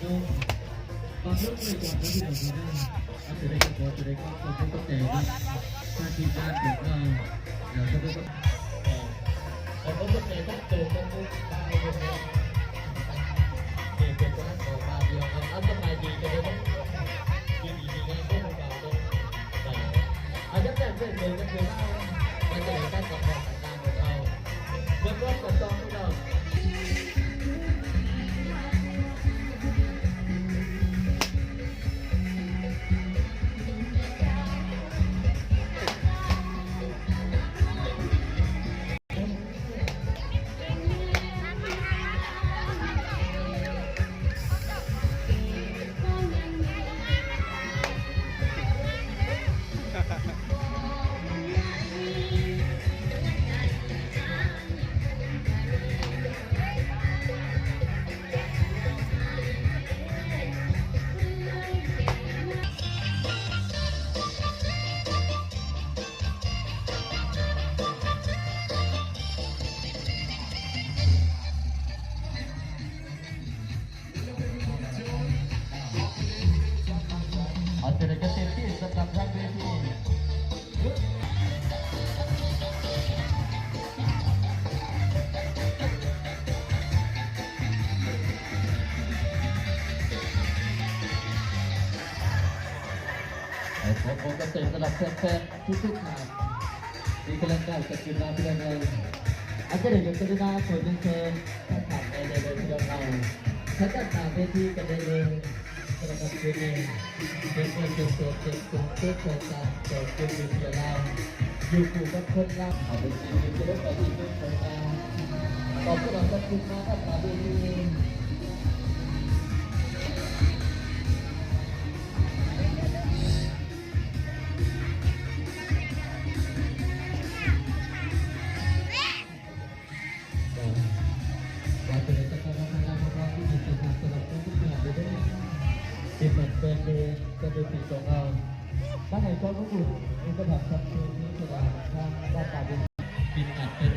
ຂອບຄຸນເລີຍກ່ອນເນາະ ພີ່ນ້ອງເນາະ ອາດຈະໄດ້ ກໍຈະໄດ້ຂໍຂອບຄຸນຂອບໃຈເນາະ ທາງທີມງານຂອງເຮົາ ແລ້ວກໍ ຂອບໃຈທັງໂຕ ຂອບໃຈທັງເຈົ້າ ເປັນກຳລັງໃຈ ພີ່ນ້ອງເນາະ ເອົາ ສະບາຍດີ ກັນເດີເນາະ ຢູ່ດີມີແຮງເດີ ພວກເຮົາເນາະ ເອົາ ຈັກແຕ່ເປັນເດີ ກໍຄືວ່າ ມັນຈະໄດ້ກັນກັບ ເຮົາ ເບິ່ງເບິ່ງກັນຕໍ່ ພີ່ນ້ອງ. ເອົາ ຈະໄດ້ກະເຕັມທີ່ສຳລັບທາງເວທີ. ຂໍຂອບໃຈສຳລັບແຟນໆ ທຸກໆ ທ່ານ ທີ່ກຳລັງກ້າວກັນຂຶ້ນມາ ພີ່ນ້ອງເອີຍ ອາຈານໃຫຍ່ກໍຈະໄດ້ນາ ຂໍຮຽນເຊີນ ທ່ານແມ່ໆ ພີ່ນ້ອງເຮົາ ທາງດ້ານໜ້າເວທີກັນໄດ້ເລີຍ ສຳລັບຄືນນີ້ ເປັນການເກັບຕົວ ເກັບຕົວ ເກັບຕົວຕາມຕໍ່ຄືນວິທະຍາລາວ ຢູ່ຄູ່ກັບຄົນລາວ ເອົາເປັນຊີວິດຈະໄດ້ໄປທີ່ເມືອງສົງຂາ ຂອບຄຸນຂອບຄຸນມາກ ທ່ານໜ້າເວທີ. ວ່າຈະໄດ້ຈັດຕັ້ງຄະນະກຳມະການພິເສດສະຫະລັດສຳລັບຜູ້ທີ່ເປັນເຈົ້າພາບເດີ ເປັນແບບເດີ ຈະເປັນປີສອງເອົາ ມາໃຫ້ຄວາມຮູ້ ໃຫ້ສະພາບສັງຄົມທີ່ສະຫວ່າງທາງດ້ານການເງິນ ເປັນການເປີດ